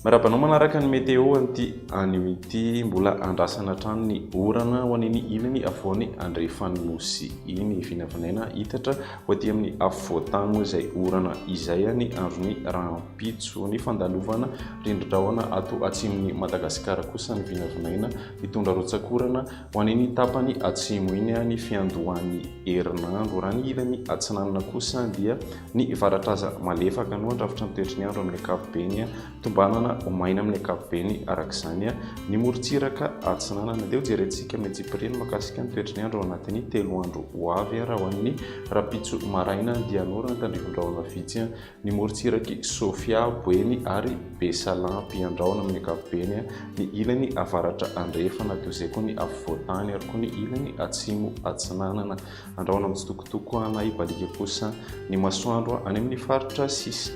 Miarahaba anao manaraka ny météo an'ity anio ity. Mbola andrasana hatrany ny orana ho an'iny ilany afovoany andrefan'ny nosy iny. Vinavinaina hitatra ho aty amin'ny afovoantany moa izay orana izay ny andron'ny rahampitso. Ny fandalovana rindrin-drahona ato atsimon'i Madagasikara kosa ny vinavinaina hitondra rotsak'orana ho an'iny tapany atsimo iny ny fiandohan'ny herinandro. Raha ny ilany atsinanana kosa dia Ny varatraza malefaka no handrafitra ny toetry ny andro amin'ny ankapobeny, tombanana ho maina amin'ny ankapobeny araka izany ny morontsiraka atsinanana. Andeha hojerentsika amin'ny antsipiriany mahakasika ny toetry ny andro ao anatin'ny telo andro ho avy. Raha ho an'ny rahampitso maraina dia hanorana tandrifin-drahona vitsy ny morontsirak'i Sofia, Boeny ary Besalampy. Andrahona amin'ny ankapobeny ny ilany avaratra andrefana, toy izay koa ny afovoantany ary koa ny ilany atsimo atsinanana. Andrahona mitsitokotoko na hibaliaka kosa ny masoandro any amin'ny faritra sisa.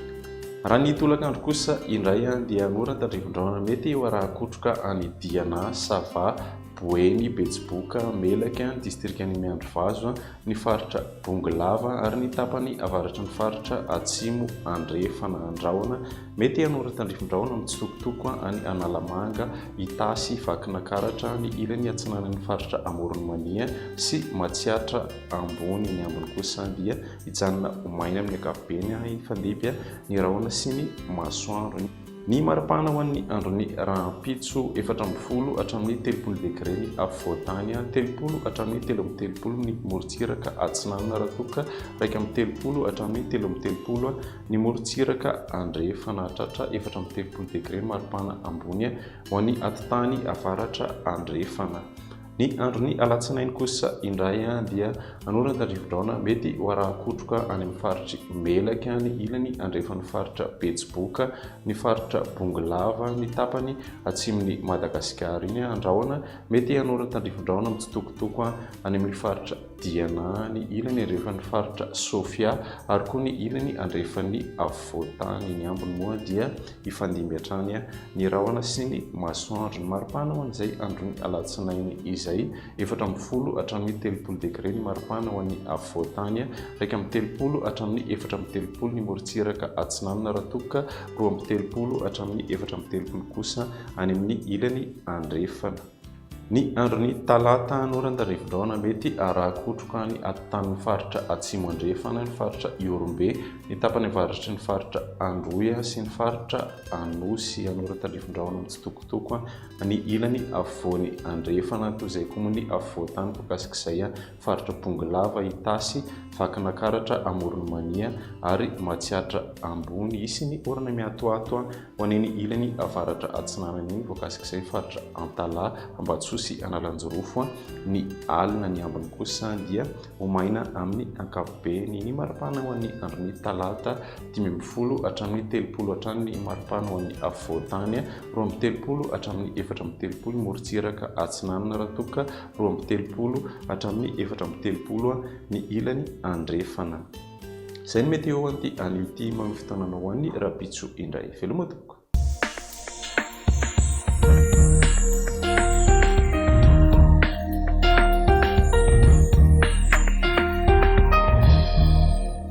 Raha ny tolakandro kosa indray dia hanorana tandrifin-drahona mety ho arahan-kotroka any Diana, Sava, Boeny, Betsiboka, Melaky, ny distrikan'i Miandrivazo, ny faritra Bongolava ary ny tapany avaratry ny faritra Atsimo Andrefana. Andrahona mety hanorana tandrifin-drahona mitsitokotoko any Analamanga, Itasy, Vakinakaratra, ny ilany atsinanan'ny faritra Amoron'i Mania sy Matsiatra Ambony. Ny ambiny kosa dia hijanona ho maina amin'ny ankapobeny hifandimby ny rahona sy ny masoandro. Ny maripana ho an'ny andron'ny rahampitso, 14 hatramin'ny 30 degre ny afovoan-tany, 30 hatramin'ny 33 ny morontsiraka atsinanana raha toa ka 31 hatramin'ny 33 ny morontsiraka andrefana. Hahatratra 34 degre ny maripana ambony ho an'ny atitany avaratra andrefana. Ny andron'ny alatsinainy kosa indray dia hanoran-tandrifindraona mety ho arahan-kotroka any amin'ny faritr'i Melaky, ny ilany andrefan'ny faritra Betsiboka, ny faritra Bongolava, ny tapany atsimon'i Madagasikara iny. Andrahona mety hanoran-tandrifindraona mitsitokotoko any amin'ny faritra Diana, ny ilany andrefan'ny faritra Sofia ary koa ny ilany andrefan'ny afovoantany. Ny ambiny moa dia hifandimby hatrany ny rahona sy ny masoandro. Ny maripana ho an'izay andron'ny alatsinainy izay, 14 hatramin'ny 30 degre ny maripana ho an'ny afovoantany, 31 hatramin'ny 34 ny morontsiraka atsinanana raha toa ka 32 hatramin'ny 34 kosa any amin'ny ilany andrefana. Ny andron'ny talata noran-tandrifindraona mety araha-kotroka ny atitan'ny faritra Atsimo Andrefana, ny faritra Ihorombe, ny tapany avaratry ny faritra Androy sy ny faritra Anosy. Anoran-tandrifindraona mitsitokotoko ny ilany afovoany andrefana, toy izay koa moa ny afovoantany voakasik'izay faritra Bongolava, Itasy, Vakinakaratra, Amoron'i Mania ary Matsiatra Ambony. Hisy ny orana miatoato Ho an'iny ilany avaratra atsinanana iny, voakasik'izay faritra Antalaha, Ambatosoa sy Analanjirofo ny alina, ny ambiny kosa dia ho maina amin'ny ankapobeny. Ny maripana ho an'ny andron'ny talata, 15 hatramin'ny 30 hatrany ny maripana ho an'ny afovoan-tany, 32 hatramin'ny 34 ny morontsiraka atsinanana raha toa ka 32 hatramin'ny 34 ny ilany andrefana. Izay no mety eo an'ity anio ity manome fotoananao ho an'ny rahampitso indray. Veloma tompoko.